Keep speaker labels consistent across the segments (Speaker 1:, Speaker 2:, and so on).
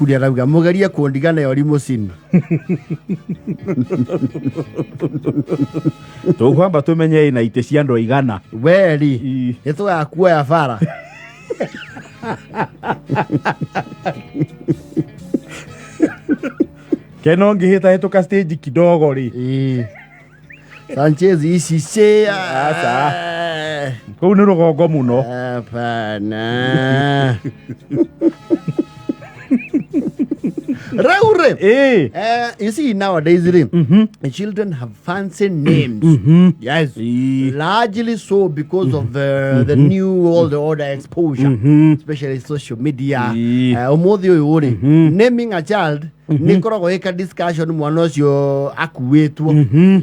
Speaker 1: Kuria arauga mũgerie kũndiga nayo limosini.
Speaker 2: Tũkwamba tũmenye ĩna itĩ cia andũ aigana.
Speaker 1: Weri
Speaker 2: Ii.
Speaker 1: nĩ tũgakuoya bara.
Speaker 2: Keno ngĩhĩtahĩtũka stage kidogo rĩ.
Speaker 1: Ii. Sanchez ici ci.
Speaker 2: Aca. Kũu nĩ rũgongo mũno.
Speaker 1: Hapana. Rĩu rĩ.
Speaker 2: Ĩĩ.
Speaker 1: You see nowadays rĩ, the children have fancy names. Yes.
Speaker 2: Ii.
Speaker 1: Largely so because of the new world order exposure, especially social media.
Speaker 2: Ii.
Speaker 1: Ũmũthĩ ũyũ rĩ, naming a child nĩ ĩkoragwo ĩka discussion mwana ũcio akuĩtwo.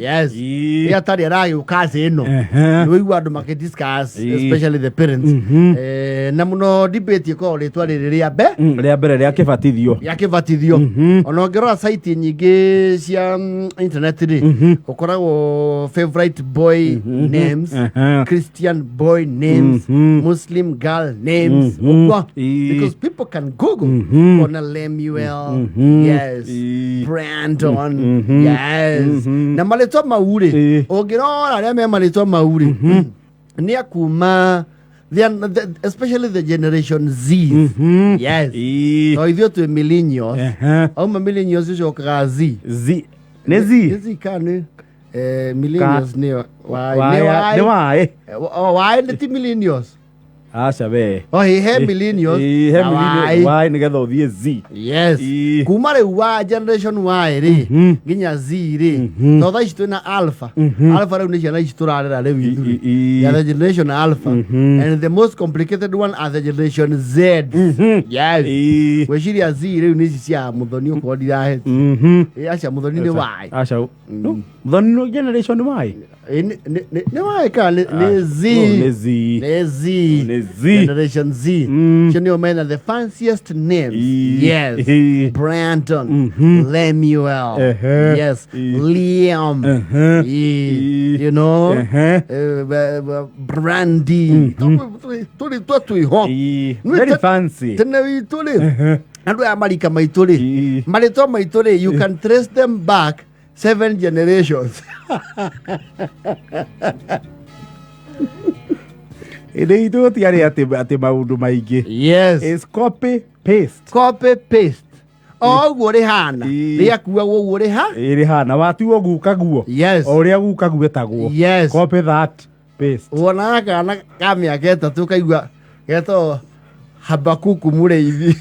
Speaker 1: Yes.
Speaker 2: Ii.
Speaker 1: Ĩ atarĩ aragĩũka thĩ ĩno.
Speaker 2: Ehe.
Speaker 1: Nĩ ũigua andũ makĩdiscuss,
Speaker 2: Ii.
Speaker 1: especially the parents. Na mũno debate ĩkoragwo rĩtwa rĩrĩ rĩa mbe
Speaker 2: Rĩa mbere rĩa kĩbatithio.
Speaker 1: rĩa kĩbatithio. Ona ũngĩrora site nyingĩ cia internet rĩ, ũkoragwo favorite boy names, Christian boy names, Muslim girl names, ũguo.
Speaker 2: Ii.
Speaker 1: Because people can Google ona Lemuel, yes,
Speaker 2: Ii.
Speaker 1: Brandon, yes, na marĩtwa mau rĩ,
Speaker 2: Ii.
Speaker 1: ũngĩrora arĩa me marĩtwa mau rĩ, nĩ akuma they are, especially the generation Z. Yes.
Speaker 2: Ii.
Speaker 1: To ithuĩ twĩ millennials.
Speaker 2: Ehe.
Speaker 1: Auma millennials ũcokaga Z.
Speaker 2: Z. Nĩ
Speaker 1: Nĩ
Speaker 2: Z.
Speaker 1: Z kana nĩ millennials nĩ Y? Nĩ
Speaker 2: Waya.
Speaker 1: Y.
Speaker 2: Nĩ waĩ.
Speaker 1: O Y nĩ ti millennials.
Speaker 2: Aca we.
Speaker 1: O he he millennials.
Speaker 2: Ii, he
Speaker 1: na
Speaker 2: millennials.
Speaker 1: Y.
Speaker 2: Y nĩgetha ũthiĩ Z.
Speaker 1: Yes.
Speaker 2: Ii.
Speaker 1: Kuma rĩu wa generation Y rĩ nginya Z rĩ, to thaa ici twĩna alpha. Alpha rĩu nĩ ciana ici tũrarera rĩu ithuĩ.
Speaker 2: Ii.
Speaker 1: They are the generation alpha. And the most complicated one are the generation Z. Yes.
Speaker 2: Ii.
Speaker 1: Gwĩciria Z rĩu nĩ ici cia Mũthoni ũkorwo ndirahĩtia. Aca Mũthoni nĩ Y.
Speaker 2: Aca. No, Mũthoni nĩ generation Y.
Speaker 1: Nĩ Y kana nĩ Z?
Speaker 2: Nĩ Z.
Speaker 1: Nĩ Z.
Speaker 2: Nĩ Z.
Speaker 1: Generation Z. Cio nĩo mena the fanciest names.
Speaker 2: Ii.
Speaker 1: Yes.
Speaker 2: Ii.
Speaker 1: Brandon, Lemuel,
Speaker 2: Ehe.
Speaker 1: yes,
Speaker 2: Ii.
Speaker 1: Liam,
Speaker 2: Ehe.
Speaker 1: Ii.
Speaker 2: Ii.
Speaker 1: You know,
Speaker 2: Ehe.
Speaker 1: Brandy. Tũrĩ twa twĩho.
Speaker 2: Ii.
Speaker 1: Nĩ
Speaker 2: Very fancy.
Speaker 1: Tene witũ rĩ, andũ aya marika maitũ rĩ,
Speaker 2: Ii.
Speaker 1: marĩtwa maitũ rĩ, you can trace them back 7 generations.
Speaker 2: Ĩndĩ itũ gũtiarĩ atĩ maũndũ maingĩ.
Speaker 1: Yes.
Speaker 2: It's copy paste.
Speaker 1: Copy paste. O ũguo rĩhana.
Speaker 2: Ii.
Speaker 1: Rĩakuagwo ũguo rĩha.
Speaker 2: Ĩrĩ hana watuo guka guo.
Speaker 1: Yes.
Speaker 2: O ũrĩa guka gwetagwo.
Speaker 1: Yes.
Speaker 2: Copy that paste.
Speaker 1: Wonaga kana ka mĩaka 3 kaigua getagwo Habakuku mũrĩithi.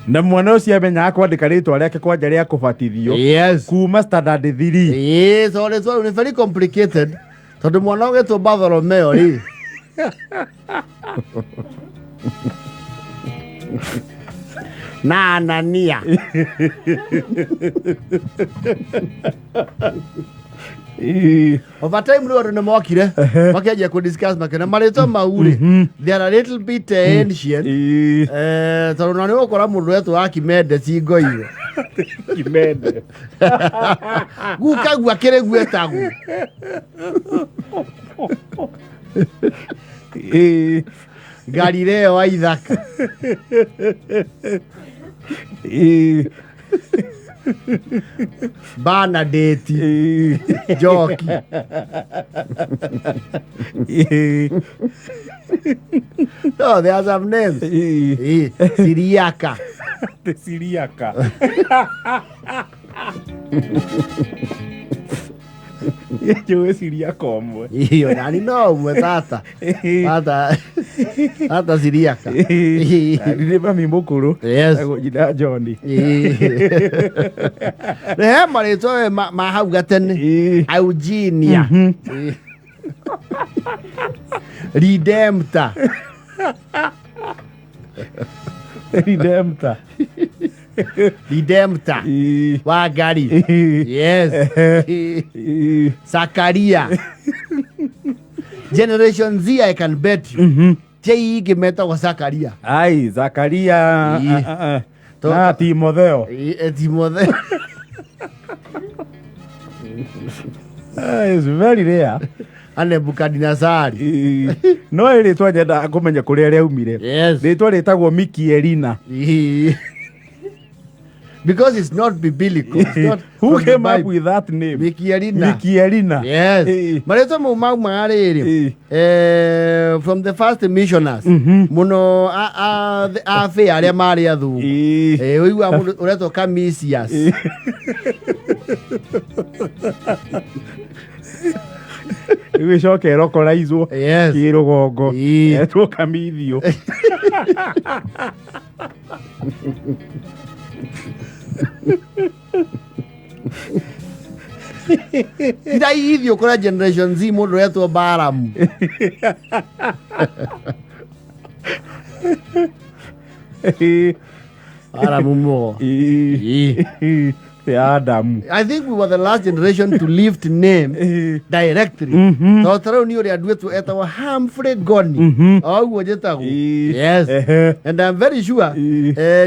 Speaker 2: Na mwana ũcio amenyaga kwandĩka rĩtwa rĩake kwanja rĩa kũbatithio.
Speaker 1: Yes.
Speaker 2: Kuma standard 3.
Speaker 1: Yes, o rĩtwa rĩu nĩ very complicated tondũ mwana ũgĩtwo Bartholomeo rĩ. Na Anania.
Speaker 2: Ii.
Speaker 1: Over time rĩu andũ nĩ mokire makĩanjia kũ discuss makĩona marĩtwa mau rĩ, they are a little bit ancient.
Speaker 2: Ii.
Speaker 1: Tondũ na nĩ ũgũkora mũndũ wetwo Akimende cingoire.
Speaker 2: Kimende.
Speaker 1: Guka gua kĩrĩ guetagwo.
Speaker 2: Ii.
Speaker 1: Galileo wa Ithaka.
Speaker 2: Ii.
Speaker 1: Bernadette.
Speaker 2: Ii.
Speaker 1: Njoki.
Speaker 2: Ii.
Speaker 1: No, there are some names.
Speaker 2: Ii.
Speaker 1: Siriaka.
Speaker 2: Te Siriaka. Njũĩ Siriaka ũmwe.
Speaker 1: Iyo, nani no ũmwe tata. Tata. Tata Siriaka.
Speaker 2: Nĩ mami mũkũrũ.
Speaker 1: Yes.
Speaker 2: Etagwo nyina John.
Speaker 1: He marĩtwa we ma hau gatene.
Speaker 2: Ii.
Speaker 1: Eugenia. Redemptor.
Speaker 2: Redemptor.
Speaker 1: Redemptor.
Speaker 2: Ii.
Speaker 1: Wangari.
Speaker 2: Ii.
Speaker 1: Yes.
Speaker 2: Ii.
Speaker 1: Sakaria. Generation Z, I can bet you. Ti ingĩ metagwo Sakaria.
Speaker 2: Ai, Zakaria.
Speaker 1: Ii.
Speaker 2: Na Timotheo.
Speaker 1: Timotheo.
Speaker 2: It's very rare.
Speaker 1: A Nebukadinezari.
Speaker 2: No rĩtwa nyendaga kũmenya kũrĩa rĩaumire.
Speaker 1: Yes.
Speaker 2: Rĩtwa rĩtagwo Mikielina.
Speaker 1: Because it's not biblical. It's not
Speaker 2: Who
Speaker 1: from the
Speaker 2: came up
Speaker 1: Bible.
Speaker 2: with that name?
Speaker 1: Mikielina.
Speaker 2: Mikielina.
Speaker 1: Yes. Marĩtwa mau maumaga rĩrĩ from the first missioners mũno abĩ arĩa marĩ athungu. Ũiguaga mũndũ ũretwo Camisius.
Speaker 2: Rĩu ĩcoke ĩrokoraizwo
Speaker 1: Yes.
Speaker 2: kĩrũgongo etwo kamithio.
Speaker 1: Tira ithio kũrĩa Generation Z mũndũ ũretwo Balaam. Balaam mũgo.
Speaker 2: Ya Adamu.
Speaker 1: I think we were the last generation to lift name directly. Tondũ ta rĩu niĩ ũrĩa nduĩtwo etagwo Humphrey Goni. O ũguo njĩtagwo. Yes. And I'm very sure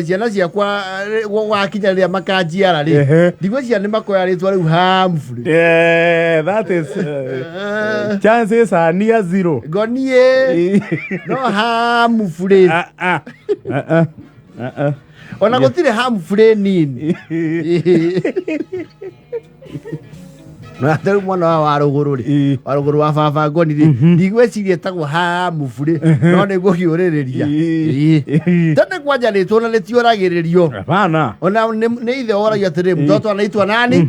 Speaker 1: ciana ciakwa gwakinya rĩrĩa makanjiara rĩ, ndigwĩciria nĩ makoya rĩtwa rĩu Humphrey.
Speaker 2: Yeah, that is chances are near zero.
Speaker 1: Goni ĩ no Humphrey.
Speaker 2: Ah, ah. Ah, ah. Ah, ah.
Speaker 1: Ona gũtirĩ Humphrey nini. Na rĩu mwana wa warũgũrũ rĩ, warũgũrũ wa baba Ngoni rĩ, ndigwĩciria etagwo Humphrey, no nĩguo kĩũrĩrĩria. Tene kwanja rĩtwa na rĩtioragĩrĩrio.
Speaker 2: Hapana.
Speaker 1: Ona nĩ ithe woragia atĩrĩ, mtoto anaitwa nani?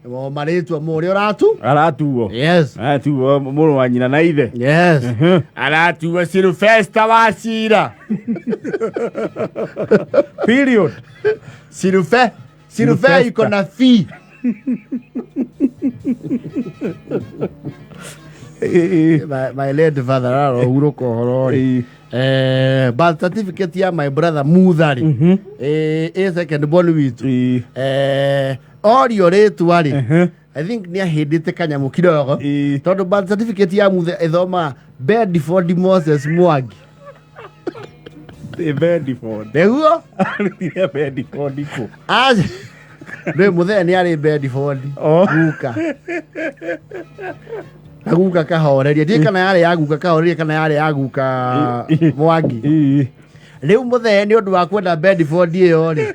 Speaker 1: O marĩtwa ma ũrĩa ũratu.
Speaker 2: Aratuo.
Speaker 1: Yes.
Speaker 2: Aratuo mũrũ wa nyina na ithe.
Speaker 1: Yes. Aratuo Sylvester wa Cira.
Speaker 2: Period.
Speaker 1: Sylvester
Speaker 2: Sylvester.
Speaker 1: iko na fee. My late father arohurũka ũhoro rĩ. Birth certificate ya my brother Muthari ĩ second born witũ. Orio rĩtwa rĩ, I think nĩ ahĩndĩte kanyamũ kidogo tondũ birth certificate ya Muthe ĩthomaga Bedford Moses Mwangi.
Speaker 2: Bedford.
Speaker 1: Nĩguo.
Speaker 2: Arutire Bedford kũ?
Speaker 1: Rĩ Muthee nĩ arĩ Bedford.
Speaker 2: Oh.
Speaker 1: Guka na guka kahoreria, ndiĩ kana yarĩ ya guka kahoreria kana yarĩ ya guka Mwangi. Rĩu Muthee nĩ ũndũ wa kwenda Bedford ĩyo rĩ,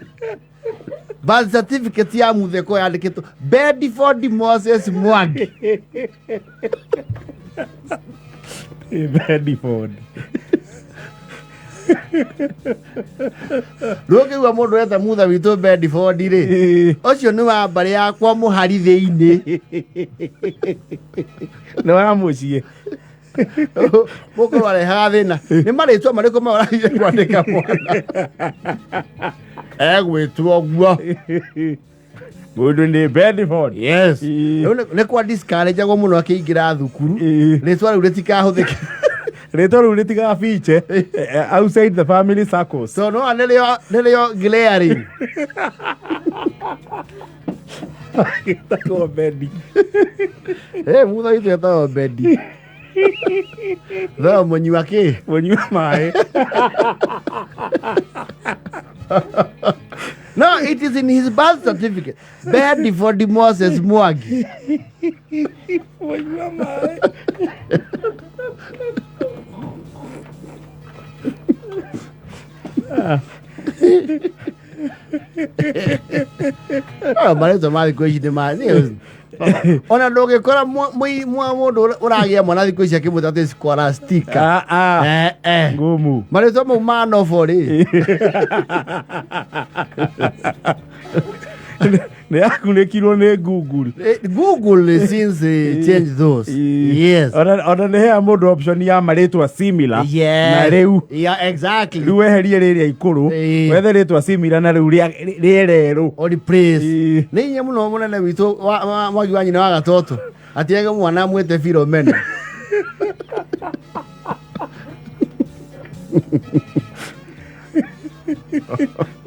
Speaker 1: birth certificate ya Muthee ko yandĩkĩtwo Bedford Moses Mwangi.
Speaker 2: Bedford.
Speaker 1: Rĩu ũngĩigua mũndũ eta mutha witũ Bedford rĩ, ũcio nĩ wa mbarĩ yakwa mũhari thĩinĩ.
Speaker 2: Nĩ wa mũciĩ.
Speaker 1: Mũkorwo arehaga thĩna nĩ marĩtwa marĩkũ ma ũrathire kwandĩka mwana egwĩtwo guo.
Speaker 2: Mũndũ nĩ Bedford.
Speaker 1: Yes. Rĩu nĩ kwa discourage-agwo mũno akĩingĩra thukuru rĩtwa rĩu rĩtikahũthĩke.
Speaker 2: Rĩtwa rĩu rĩtigabiche outside the family circles.
Speaker 1: So no nĩrĩo glaring.
Speaker 2: Gĩtagwo Bedi.
Speaker 1: Mutha witũ etagwo Bedi. Tho mũnyua kĩ?
Speaker 2: Mũnyua maĩ.
Speaker 1: No, it is in his birth certificate. Bedford Moses Mwangi.
Speaker 2: Mũnyua maĩ.
Speaker 1: Marĩtwa ma thikũ ici nĩ ma ona ndũngĩkora mwa mũndũ ũragĩa mwana thikũ ici akĩmwĩta atĩ Scholastica.
Speaker 2: Ah, ah. Ngumu.
Speaker 1: Marĩtwa mau ma nobo rĩ.
Speaker 2: Nĩ yakunĩkirwo nĩ Google.
Speaker 1: Google since change those. Yes.
Speaker 2: Ona nĩ hea mũndũ option ya marĩtwa similar.
Speaker 1: Yes.
Speaker 2: Na rĩu
Speaker 1: Yeah, exactly.
Speaker 2: rĩu weherie rĩrĩa ikũrũ wethe rĩtwa similar na rĩu rĩererũ.
Speaker 1: Or replace. Nĩ inya mũno mũnene witũ Mwangi wa nyina wa gatoto atiege mwana amwĩte Philomena.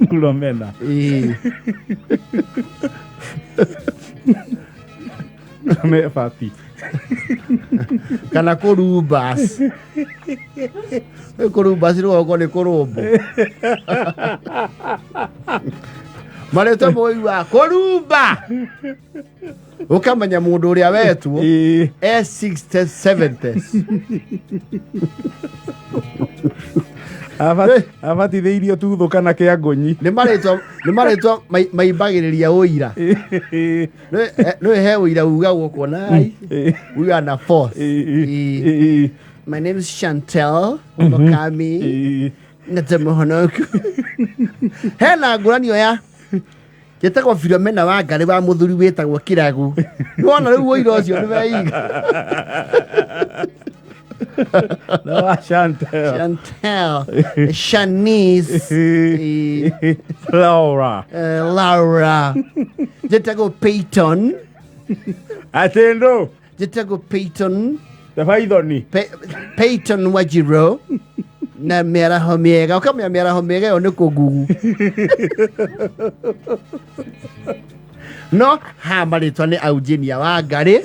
Speaker 2: Philomena. Me bati.
Speaker 1: Kana kũrumbas. Kũrumbas rũgongo nĩ kũrũmbũ. Marĩtwa mũiguaga kũrumba. Ũkamenya mũndũ ũrĩa wetwo e 60 70s.
Speaker 2: Abatithĩirio tuthũ kana kĩa ngũnyi.
Speaker 1: Nĩ marĩtwa maimbagĩrĩria ũira. Nĩ he ũira ugagwo kuona ai uga na force. Ĩĩ. My name is Chantel Mokami Nete Mũhonoku. Hena ngũranio ya njĩtagwo Filomena wa Ngarĩ wa mũthuri wĩtagwo Kĩragu. Nĩwona rĩu ũira ũcio nĩ weiga.
Speaker 2: No wa Chantel.
Speaker 1: Chantel, Shanice. Ĩĩ.
Speaker 2: Laura.
Speaker 1: Laura. Njĩtagwo Peyton.
Speaker 2: Atĩndũ.
Speaker 1: Njĩtagwo Peyton.
Speaker 2: Tabaithoni.
Speaker 1: Peyton Wajiro na mĩaraho mĩega. Ũkamenya mĩaraho mĩega ĩyo nĩ kũngugu. No haha marĩtwa nĩ Eugenia wa Ngarĩ,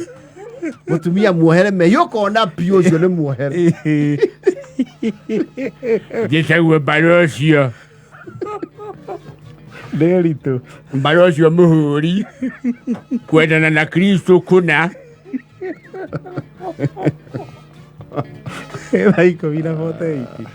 Speaker 1: mũtumia muohere mehia, ũkona piũ ũcio nĩ muohere.
Speaker 3: Njĩtagwo mbara ũcio.
Speaker 2: Ndĩritũ.
Speaker 3: Mbara ũcio mũhũri kwendana na Kristo kũna.
Speaker 2: 10:48.